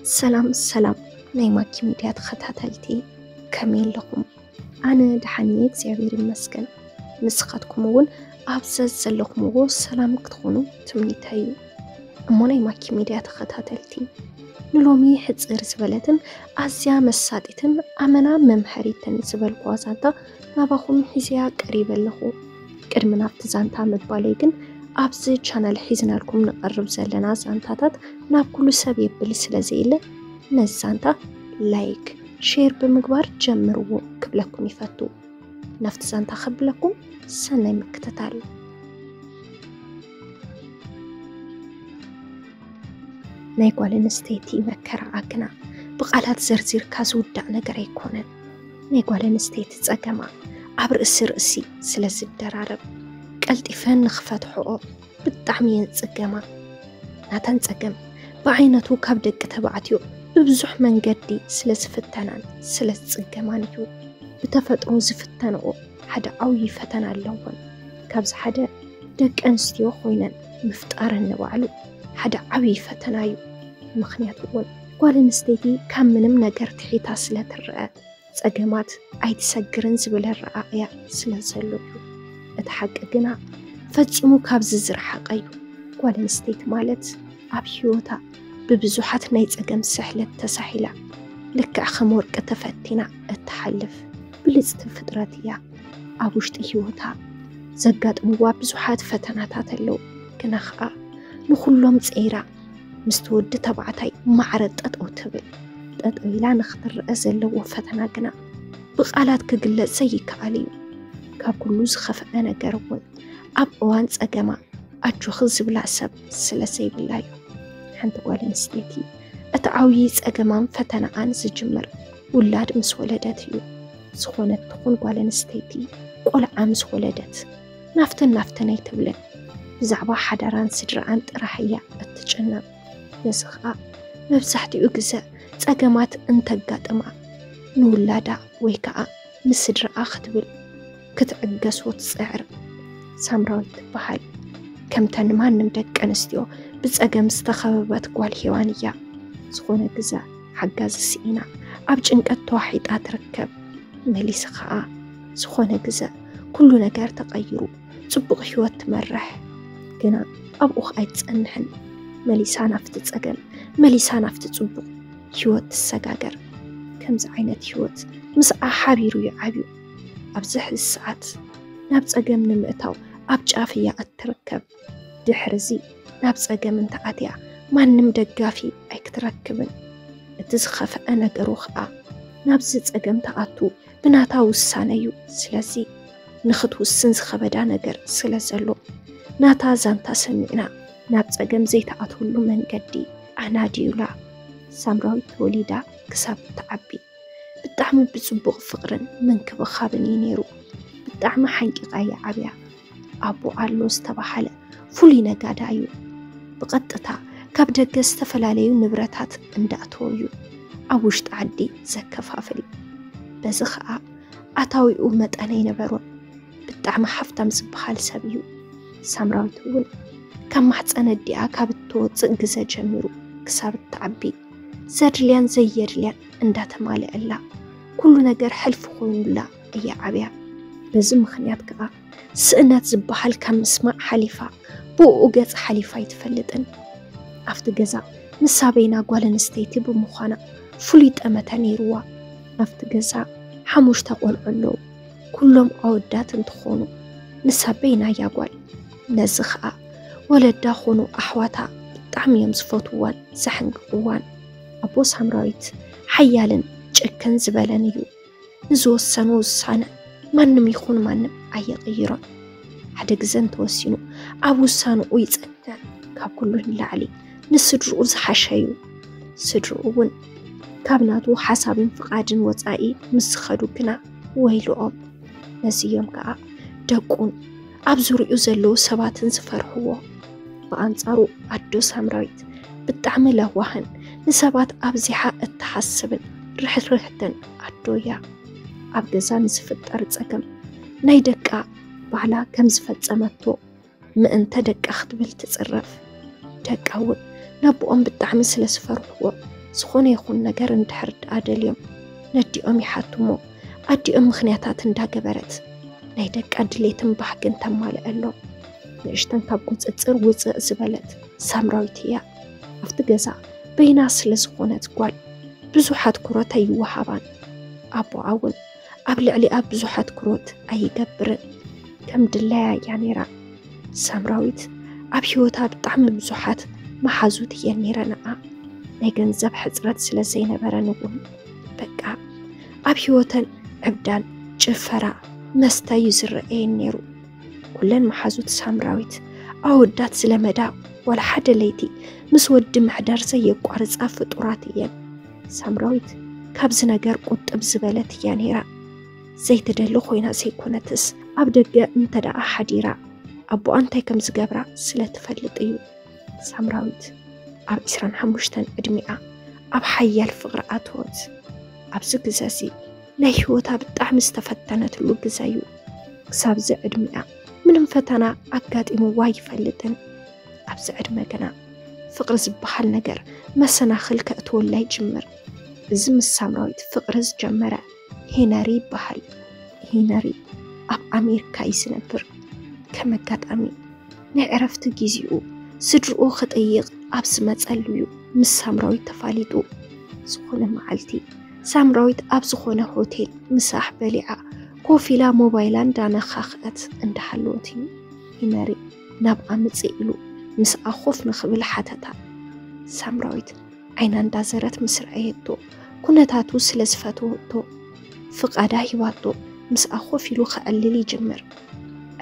ሰላም ሰላም ናይ ማኪ ሚድያ ተኸታተልቲ፣ ከመይ ኣለኹም? ኣነ ደሓን እየ እግዚኣብሔር ይመስገን። ንስኻትኩም እውን ኣብ ዘዘለኹምዎ ሰላም ክትኾኑ ትምኒተይ እዩ። እሞ ናይ ማኪ ሚድያ ተኸታተልቲ፣ ንሎሚ ሕፅር ዝበለትን ኣዝያ መሳጢትን ኣመና መምሃሪትን ዝበልኩዋ ዛንታ ናባኹም ሒዘያ ቀሪበ ኣለኹ። ቅድሚ ናብቲ ዛንታ ምባለይ ግን፣ ኣብዚ ቻነል ሒዝናልኩም ንቐርብ ዘለና ዛንታታት ናብ ኩሉ ሰብ የብል ስለ ዘየለ፣ ነዚ ዛንታ ላይክ፣ ሼር ብምግባር ጀምርዎ ክብለኩም ይፈቱ። ናብቲ ዛንታ ከብለኩም፣ ሰናይ ምክትታል። ናይ ጓል ኣንስተይቲ መከራኣ ግና ብቓላት ዘርዚርካ ዝውዳእ ነገር ኣይኮነን። ናይ ጓል ኣንስተይቲ ጸገማ ኣብ ርእሲ ርእሲ ስለ ዝደራረብ፣ ቀልጢፈን ንኽፈትሕኦ ብጣዕሚ እየን ዝጽገማ። ናተን ጸገም ብዓይነቱ ካብ ደቂ ተባዕትዮ ብብዙሕ መንገዲ ስለ ዝፍተናን ስለ ዝጽገማን እዩ። ብተፈጥሮ ዝፍተንኦ ሓደ ዓብዪ ፈተና ኣለወን። ካብዚ ሓደ ደቂ ኣንስትዮ ኮይነን ምፍጣረን ንባዕሉ ሓደ ዓብዪ ፈተና እዩ። ምኽንያቱ እውን ጓል ኣንስተይቲ ካብ ምንም ነገር ትሒታ ስለ ትረአ፣ ጸገማት ኣይትሰግርን ዝብል ኣረኣእያ ስለ ዘሎ እዩ። እቲ ሓቂ ግና ፈጺሙ ካብዚ ዝረሓቐ እዩ። ጓል ኣንስተይቲ ማለት ኣብ ህይወታ ብብዙሓት ናይ ጸገም ስሕለት ተሳሒላ፣ ልክዕ ከም ወርቂ ተፈቲና እትሓልፍ ብልጽቲ ፍጥረት እያ። ኣብ ውሽጢ ህይወታ ዘጋጥምዋ ብዙሓት ፈተናታት ኣለዉ፣ ግና ኸኣ ንኹሎም ጸይራ ምስቲ ወዲ ተባዕታይ ማዕረ ጠጠው ትብል። ጠጠው ኢላ ንኽትረአ ዘለዎ ፈተና ግና ብቓላት ክግለጽ ዘይከኣል እዩ። ካብ ኩሉ ዝኸፍአ ነገር እውን ኣብ እዋን ጸገማ ኣጆኺ ዝብላ ሰብ ስለ ዘይብላ እዩ። ሓንቲ ጓል ኣንስተይቲ እቲ ዓብዪ ጸገማን ፈተናኣን ዝጅምር ውላድ ምስ ወለደት እዩ። ዝኾነት ትኹን ጓል ኣንስተይቲ ቆልዓ ምስ ወለደት ናፍትን ናፍትን ኣይትብልን። ብዛዕባ ሓዳራን ስድራኣን ጥራሕ እያ እትጭነቕ። ነዚ ኸኣ መብዛሕትኡ ግዘ ጸገማት እንተጋጥማ ንውላዳ ወይ ከኣ ንስድራኣ ክትብል ክትዕገሶ ትጽዕር። ሳምራዊት ትበሃል። ከምተን ማንም ደቂ ኣንስትዮ ብጸገም ዝተኸበበት ጓል ሄዋን እያ። ዝኾነ ግዘ ሓጋዚ ስኢና ኣብ ጭንቀት ተዋሒጣ ትርከብ። መሊሳ ኸኣ ዝኾነ ግዘ ኩሉ ነገር ተቐይሩ ጽቡቕ ህይወት ትመርሕ። ግና ኣብኡ ኸኣ ኣይትጸንሕን። መሊሳ ናብቲ ጸገም፣ መሊሳ ናብቲ ጽቡቕ ህይወት ትሰጋገር። ከምዚ ዓይነት ህይወት ምስኣ ሓቢሩ እዩ ዓብዩ። ኣብዚ ሕዚ ሰዓት ናብ ጸገም ንምእታው ኣብ ጫፍ እያ እትርከብ። ድሕሪ እዚ ናብ ጸገም እንተኣትያ ማንም ደጋፊ ኣይክትረክብን። እቲ ዝኸፍአ ነገሩ ኸኣ ናብዚ ጸገም ትኣቱ ብናታ ውሳነ እዩ። ስለዚ ንኽትውስን ዝኸበዳ ነገር ስለ ዘሎ ናታ ዛንታ ሰሚዕና ናብ ጸገም ዘይትኣትወሉ መንገዲ ኣናድዩላ። ሳምራዊት ተወሊዳ ክሳብ እትዓቢ ብጣዕሚ ብጽቡቕ ፍቕርን ምንክብኻብን እዩ ነይሩ። ብጣዕሚ ሓንቂቓ እያ ዓብያ። ኣቦ ኣሎ ዝተባህለ ፍሉይ ነጋዳ እዩ። ብቐጥታ ካብ ደገ ዝተፈላለዩ ንብረታት እንዳእተወ እዩ ኣብ ውሽጢ ዓዲ ዘከፋፍል። በዚ ኸኣ ኣታዊኡ መጠን ኣይነበሮን። ብጣዕሚ ሃፍታም ዝበሃል ሰብ እዩ። ሳምራዊት እውን ካብ ማሕፀን ኣዲኣ ካብ እትወፅእ ግዘ ጀሚሩ ክሳብ እትዓቢ ዘድልያን ዘየድልያን እንዳተማልአላ ኩሉ ነገር ሕልፊ ኮይኑላ እያ ዓብያ። በዚ ምኽንያት ከዓ ስእነት ዝበሃል ካብ ምስማዕ ሓሊፋ ብእኡ ገፅ ሓሊፋ ኣይትፈልጥን። ኣብቲ ገዛ ንሳ በይና ጓል ኣንስተይቲ ብምዃና ፍሉይ ጠመተ ነይርዋ። ኣብቲ ገዛ ሓሙሽተ ቆልዑ ኣለዉ። ኩሎም ኣወዳት እንትኾኑ ንሳ በይና እያ ጓል። ነዚ ኸኣ ወለዳ ኾኑ ኣሕዋታ ብጣዕሚ እዮም ዝፈትውዋን ዘሕንቅቕዋን። ኣቦ ሳምራዊት ሓያልን ጭክን ዝበለን እዩ። ንዝወሰኖ ውሳነ ማንም ይኹን ማንም ኣየቕይሮን። ሓደ ግዘ እንተወሲኑ ኣብ ውሳንኡ ይጸንዕ። ካብ ኩሉ ንላዕሊ ንስድርኡ ዝሓሸ እዩ። ስድርኡ እውን ካብ ናቱ ሓሳብን ፍቓድን ወጻኢ ምስ ዝኸዱ ግና ወይልኦም። ነዚ እዮም ከኣ ደቁን ኣብ ዙርይኡ ዘለዉ ሰባትን ዝፈርህዎ። ብኣንጻሩ ኣዶ ሳምራዊት ብጣዕሚ ለዋህን ንሰባት ኣብዚሓ እትሓስብን ርሕርሕትን ኣዶ እያ። ኣብ ገዛ ንዝፍጠር ጸገም ናይ ደቃ ባዕላ ከም ዝፈጸመቶ ምእንተ ደቃ ክትብል ትጽረፍ። ደቃ እውን ነቦኦም ብጣዕሚ ስለ ዝፈርህዎ ዝኾነ ይኹን ነገር እንድሕር ደኣ ደልዮም ነዲኦም ይሓቱ እሞ፣ ኣዲኦም ምኽንያታት እንዳገበረት ናይ ደቃ ድሌትን ባህግን ተማልኣሎም። ንእሽተን ካብ ቁጽጽር ውጽእ ዝበለት ሳምራዊት እያ። ኣብቲ ገዛ በይና ስለ ዝኾነት ጓል ብዙሕ ኣትኩሮት ኣይወሃባን። ኣቦኣ እውን ኣብ ልዕሊኣ ብዙሕ ኣትኩሮት ኣይገብርን። ከም ድላያ እያ ነይራ። ሳምራዊት ኣብ ህይወታ ብጣዕሚ ብዙሓት መሓዙት እየን ነይረንኣ። ናይ ገንዘብ ሕጽረት ስለ ዘይነበረን እውን በቃ ኣብ ህይወተን ዕብዳን፣ ጭፈራ፣ መስተ እዩ ዝረኣየን ነይሩ። ኩለን መሓዙት ሳምራዊት ኣወዳት ዝለመዳ ዋላ ሓደ ለይቲ ምስ ወዲ ምሕዳር ዘየቋርጻ ፍጡራት እየን። ሳምራዊት ካብዚ ነገር ቁጥብ ዝበለት እያ ነይራ። ዘይትደሊ ኮይና ዘይኮነትስ ኣብ ደገ እንተ ደኣ ሓዲራ ኣቦኣ እንታይ ከም ዝገብራ ስለ ትፈልጥ እዩ። ሳምራዊት ኣብ ዕስራን ሓሙሽተን ዕድሚኣ ኣብ ሓያል ፍቕሪ ኣተወት። ኣብዚ ግዘ እዚ ናይ ህይወታ ብጣዕሚ ዝተፈተነትሉ ግዘ እዩ። ክሳብዚ ዕድሚኣ ምንም ፈተና ኣጋጢምዋ ኣይፈልጥን። ኣብዚ ዕድመ ግና ፍቕሪ ዝበሃል ነገር መሰናኽል ከእትወላ ይጅምር። እዚ ምስ ሳምራዊት ፍቕሪ ዝጀመረ ሄነሪ ይበሃል። ሄነሪ ኣብ ኣሜሪካ እዩ ዝነብር። ከም ኣጋጣሚ ናይ ዕረፍቲ ግዜኡ ስድርኡ ክጥይቕ ኣብ ዝመጸሉ እዩ ምስ ሳምራዊት ተፋሊጡ። ዝኾነ መዓልቲ ሳምራዊት ኣብ ዝኾነ ሆቴል ምሳሕ በሊዓ ኮፍ ኢላ ሞባይላ እንዳነኻኽአት እንዳሃለወት እዩ ሄነሪ ናብኣ ምጽእ ኢሉ ምስኣ ኮፍ ንኽብል ሓተታ። ሳምራዊት ዓይና እንዳዘረት ምስ ረኣየቶ ኩነታቱ ስለ ዝፈተወቶ ፍቓዳ ሂባቶ ምስኣ ኮፍ ኢሉ ከዕልል ይጅምር።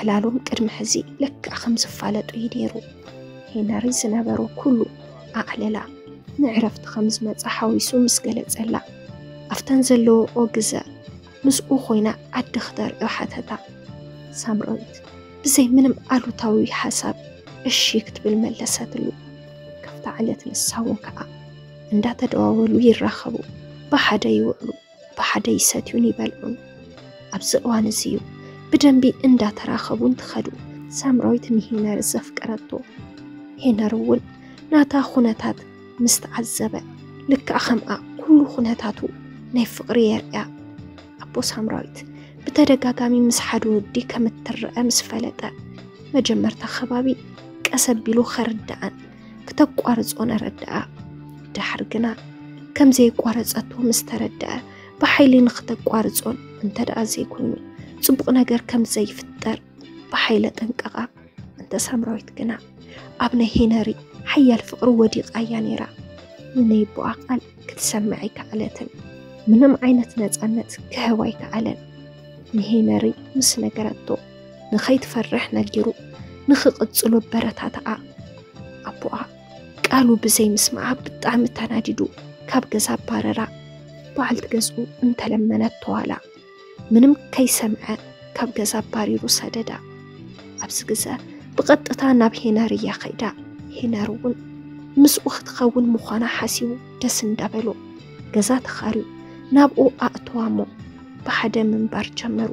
ዕላሎም ቅድሚ ሕዚ ልክዕ ከም ዝፋለጡ እዩ ነይሩ። ሄነሪ ዝነበሮ ኩሉ ኣዕለላ። ንዕረፍቲ ከም ዝመጸ ሓዊሱ ምስ ገለጸላ ኣብተን ዘለዎኦ ግዘ ምስኡ ኮይና ዓዲ ክተርእዮ ሓተታ። ሳምራዊት ብዘይ ምንም ኣሉታዊ ሓሳብ እሺ ክትብል መለሰትሉ። ካብታ ዕለት ንሳ እውን ከዓ እንዳተደዋወሉ ይራኸቡ፣ ብሓደ ይውዕሉ፣ ብሓደ ይሰትዩን ይበልዑን። ኣብዚ እዋን እዚ እዩ ብደንቢ እንዳተራኸቡ እንትኸዱ ሳምራዊት ንሄነሪ ዘፍቀረቶ። ሄነሪ እውን ናታ ኩነታት ምስ ተዓዘበ ልክዕ ከምኣ ኩሉ ኩነታቱ ናይ ፍቕሪ የርእያ። ኣቦ ሳምራዊት ብተደጋጋሚ ምስ ሓደ ወዲ ከም እትረአ ምስ ፈለጠ መጀመርታ ከባቢ ቀስ ኣቢሉ ከርድኣን ክተቋርጾን ኣረድኣ። ድሓር ግና ከም ዘየቋረጸቶ ምስ ተረድኣ ብሓይሊ ንክተቋርጾን እንተ ደኣ ዘይኮይኑ ጽቡቕ ነገር ከም ዘይፍጠር ብሓይሊ ኣጠንቀቓ። እንተ ሳምራዊት ግና ኣብ ናይ ሄነሪ ሓያል ፍቕሪ ወዲቓ እያ ነይራ። ንናይ ኣቦኣ ቃል ክትሰምዕ ኣይከኣለትን። ምንም ዓይነት ነጻነት ክህብ ኣይከኣለን። ንሄነሪ ምስ ነገረቶ ንኸይትፈርሕ ነጊሩ ንኽቕጽሎ በረታተኣ። ኣቦኣ ቃሉ ብዘይ ምስማዓ ብጣዕሚ ተናዲዱ ካብ ገዛ ኣባረራ። በዓልቲ ገዝኡ እንተለመነቶ ዋላ ምንም ከይሰምዐ ካብ ገዛ ኣባሪሩ ሰደዳ። ኣብዚ ግዘ ብቐጥታ ናብ ሄነሪ እያ ከይዳ። ሄነሪ እውን ምስኡ ክትኸውን ምዃና ሓሲቡ ደስ እንዳበሎ ገዛ ተኻርዩ ናብኡ ኣእተዋ እሞ ብሓደ ምንባር ጀመሩ።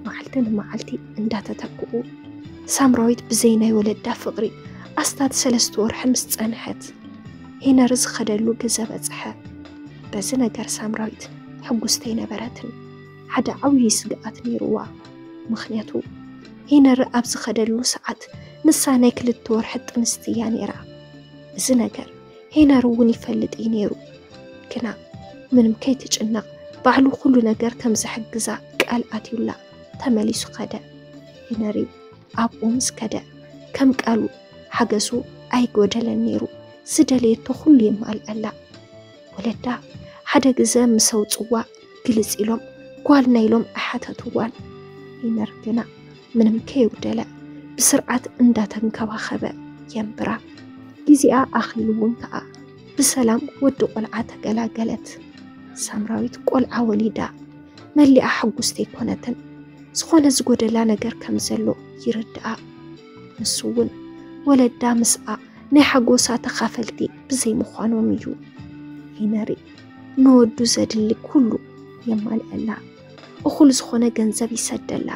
መዓልቲ ንመዓልቲ እንዳተተክኡ ሳምራዊት ብዘይ ናይ ወለዳ ፍቕሪ ኣስታት ሰለስተ ወርሒ ምስ ጸንሐት ሄነሪ ዝኸደሉ ግዘ በጽሐ። በዚ ነገር ሳምራዊት ሕጉስቲ ኣይነበረትን። ሓደ ዓብዪ ስግኣት ነይርዋ። ምኽንያቱ ሄነሪ ኣብ ዝኸደሉ ሰዓት ንሳ ናይ ክልተ ወርሒ ጥንስቲ እያ ነይራ። እዚ ነገር ሄነሪ እውን ይፈልጥ እዩ ነይሩ። ግና ምንም ከይትጭነቕ ባዕሉ ኩሉ ነገር ከም ዝሕግዛ ቃል ኣትዩላ ተመሊሱ ከደ። ሄነሪ ኣብኡ ምስ ከደ ከም ቃሉ ሓገዙ ኣይጎደለን ነይሩ። ዝደለየቶ ኩሉ የማልኣላ። ወለዳ ሓደ ግዘ ምስ ኣውፅዋ ግልፅ ኢሎም ጓልና ኢሎም ኣይሓተትዋን። ሄነሪ ግና ምንም ከየጉደለ ብስርዓት እንዳተንከባኸበ የንብራ። ግዜኣ ኣኺሉ እውን ከዓ ብሰላም ወዲ ቆልዓ ተገላገለት። ሳምራዊት ቆልዓ ወሊዳ መሊኣ ሕጉስቲ ኣይኮነትን። ዝኾነ ዝጎደላ ነገር ከም ዘሎ ይርድኣ። ንሱ እውን ወለዳ ምስኣ ናይ ሓጎሳ ተኻፈልቲ ብዘይምዃኖም እዩ። ሄነሪ ንወዱ ዘድሊ ኩሉ የማልአላ። እኹል ዝኾነ ገንዘብ ይሰደላ።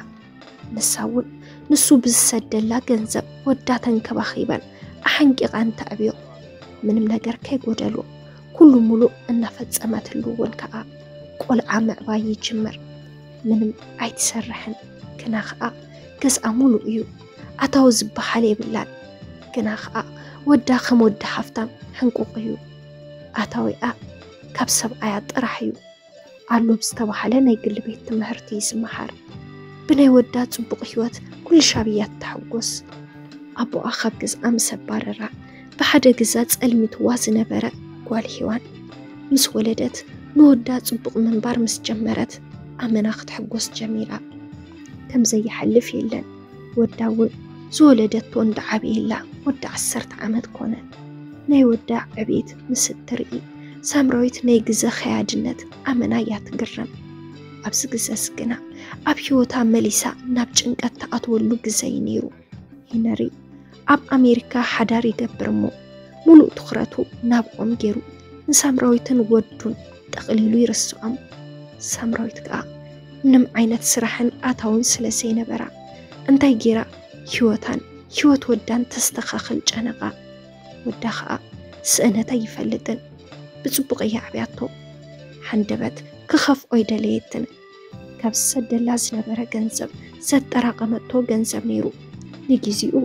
ንሳ እውን ንሱ ብዝሰደላ ገንዘብ ወዳ ተንከባኺባን ኣሓንቂቓን ተዕብዮ። ምንም ነገር ከይጎደሎ ኩሉ ሙሉእ እናፈጸመትሉ እውን ከኣ ቆልዓ ምዕባይ ይጅምር። ምንም ኣይትሰርሕን፣ ግና ከኣ ገዝኣ ሙሉእ እዩ። ኣታዊ ዝበሃል የብላን፣ ግና ከኣ ወዳ ከም ወዲ ሃፍታም ሕንቁቕ እዩ። ኣታዊኣ ካብ ሰብኣያ ጥራሕ እዩ። ኣሎ ብዝተባሃለ ናይ ግሊ ቤት ትምህርቲ እዩ ዝመሃር። ብናይ ወዳ ጽቡቕ ህይወት ኩሉ ሻብ እያ ትተሓጎስ። ኣቦኣ ካብ ገዝኣ ምስ ኣባረራ፣ ብሓደ ግዛ ጸልሚትዋ ዝነበረ ጓል ሄዋን ምስ ወለደት፣ ንወዳ ጽቡቕ ምንባር ምስ ጀመረት፣ ኣመና ክትሕጎስ ጀሚራ። ከም ዘይሓልፍ የለን። ወዳ እውን ዝወለደቶ እንዳዓበየላ ወዲ ዓሰርተ ዓመት ኮነ። ናይ ወዳ ዕቤት ምስ እትርኢ፣ ሳምራዊት ናይ ግዘ ኸያድነት ኣመና እያ ትግረም። ኣብዚ ግዘስ ግና ኣብ ህይወታ መሊሳ ናብ ጭንቀት ትኣትወሉ ግዘ እዩ ነይሩ። ሄነሪ ኣብ ኣሜሪካ ሓዳር ይገብር እሞ፣ ሙሉእ ትኹረቱ ናብኦም ገይሩ ንሳምራዊትን ወዱን ጠቕሊሉ ይርስዖም። ሳምራዊት ከኣ ምንም ዓይነት ስራሕን ኣታውን ስለ ዘይነበራ፣ እንታይ ገይራ ህይወታን ህይወት ወዳን ተስተኻኽል ጨነቓ። ወዳ ከኣ ስእነት ኣይፈልጥን። ብጽቡቕ እያ ኣዕብያቶ። ሓንደበት ክኸፍኦ ኣይደለየትን። ካብ ዝሰደላ ዝነበረ ገንዘብ ዘጠራቐመቶ ገንዘብ ነይሩ። ንጊዜኡ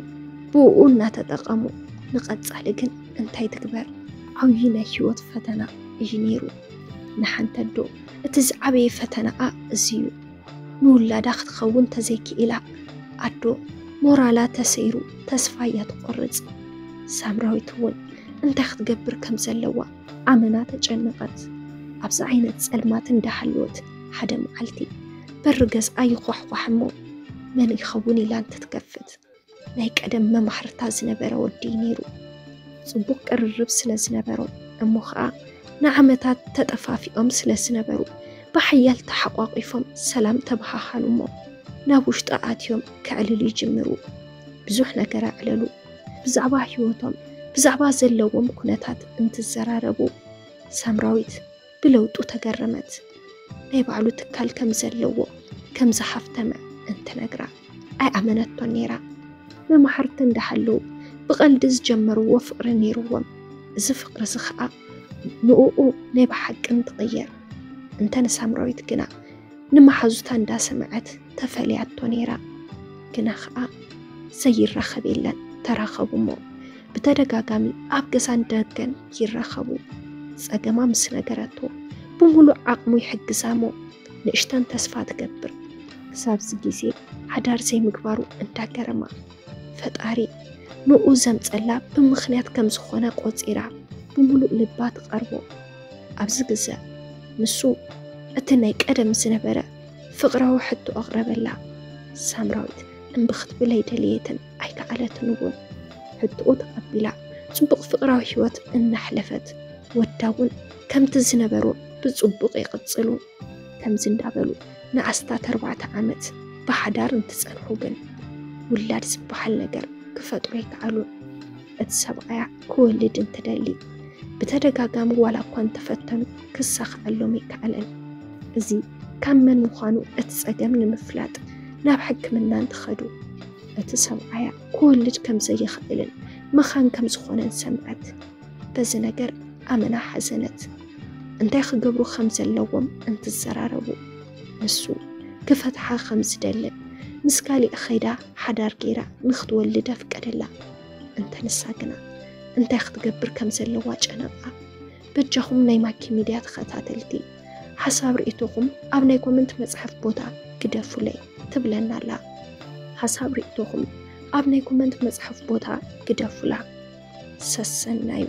ብእኡ እናተጠቐሙ፣ ንቐጻሊ ግን እንታይ ትግበር? ዓብዪ ናይ ህይወት ፈተና እዩ ነይሩ። ንሓንቲ ኣዶ እቲ ዝዓበየ ፈተናኣ እዚ እዩ። ንውላዳ ክትኸውን ተዘይክኢላ፣ ኣዶ ሞራላ ተሰይሩ ተስፋ እያ ትቖርጽ። ሳምራዊት እውን እንታይ ክትገብር ከም ዘለዋ ኣመና ተጨነቐት። ኣብዚ ዓይነት ጸልማት እንዳሃለወት፣ ሓደ መዓልቲ በሪ ገዝኣ ይኳሕኳሕ እሞ፣ መን ይኸውን ኢላ እንትትከፍት፣ ናይ ቀደም መማህርታ ዝነበረ ወዲ እዩ ነይሩ። ጽቡቕ ቅርርብ ስለ ዝነበሮም እሞ ኸኣ ንዓመታት ተጠፋፊኦም ስለ ዝነበሩ፣ ብሓያል ተሓቋቒፎም ሰላም ተበሃሃሉ እሞ፣ ናብ ውሽጢ ኣትዮም ከዕልሉ ይጅምሩ። ብዙሕ ነገር ኣዕለሉ። ብዛዕባ ህይወቶም፣ ብዛዕባ ዘለዎም ኩነታት እንትዘራረቡ፣ ሳምራዊት ብለውጡ ተገረመት። ናይ ባዕሉ ትካል ከም ዘለዎ፣ ከም ዝሃፍተመ እንትነግራ ኣይኣመነቶን ነይራ። መማህርቲ እንዳሃለዉ ብቐልዲ ዝጀመርዎ ፍቕሪ ነይርዎም። እዚ ፍቕሪ እዚ ኸኣ ንእኡ ናይ ብሓቂ እንትቕየር፣ እንተ ንሳምራዊት ግና ንመሓዙታ እንዳሰምዐት ተፈልያቶ ነይራ። ግና ኸኣ ዘይራኸብ የለን። ተራኸቡ እሞ ብተደጋጋሚ ኣብ ገዛን ደገን ይራኸቡ። ጸገማ ምስ ነገረቶ፣ ብምሉእ ዓቕሙ ይሕግዛ እሞ ንእሽተን ተስፋ ትገብር። ክሳብዚ ግዜ ሓዳር ዘይምግባሩ እንዳገረማ፣ ፈጣሪ ንኡ ዘምጸላ ብምኽንያት ከም ዝኾነ ቆጺራ ብምሉእ ልባ ትቐርቦ። ኣብዚ ግዘ ንሱ እቲ ናይ ቀደም ዝነበረ ፍቕራዊ ሕቶ ኣቕረበላ። ሳምራዊት እምቢ ክትብል ኣይደለየትን ኣይከኣለትን እውን። ሕቶኡ ተቐቢላ ጽቡቕ ፍቕራዊ ህይወት እናሕለፈት፣ ወዳ እውን ከምቲ ዝነበሩ ብጽቡቕ ይቕጽሉ። ከምዚ እንዳበሉ ንኣስታት ኣርባዕተ ዓመት ብሓዳር እንትጸንሑ ግን፣ ውላድ ዝበሃል ነገር ክፈጥሩ ኣይከኣሉን። እቲ ሰብኣያ ክወልድ እንትደሊ፣ ብተደጋጋሚ ዋላ እኳ እንተፈተኑ ክሳኽዐሎም ኣይከኣለን። እዚ ካብ መን ምዃኑ እቲ ጸገም ንምፍላጥ ናብ ሕክምና እንትኸዱ፣ እቲ ሰብኣያ ክወልድ ከም ዘይኽእልን መኻን ከም ዝኾነን ሰምዐት። በዚ ነገር ኣመና ሓዘነት። እንታይ ክገብሩ ከም ዘለዎም እንትዘራረቡ፣ ንሱ ክፈትሓ ከም ዝደልን ምስ ካሊእ ኸይዳ ሓዳር ገይራ ንክትወልድ ኣፍቀደላ። እንተ ንሳ ግና እንታይ ክትገብር ከም ዘለዋ ጨነቓ። በጃኹም ናይ ማኪ ሚድያ ተኸታተልቲ፣ ሓሳብ ርእይቶኹም ኣብ ናይ ኮመንት መጽሓፍ ቦታ ግደፉለይ ትብለና ኣላ። ሓሳብ ርእይቶኹም ኣብ ናይ ኮመንት መጽሓፍ ቦታ ግደፉላ። ሰሰናዩ።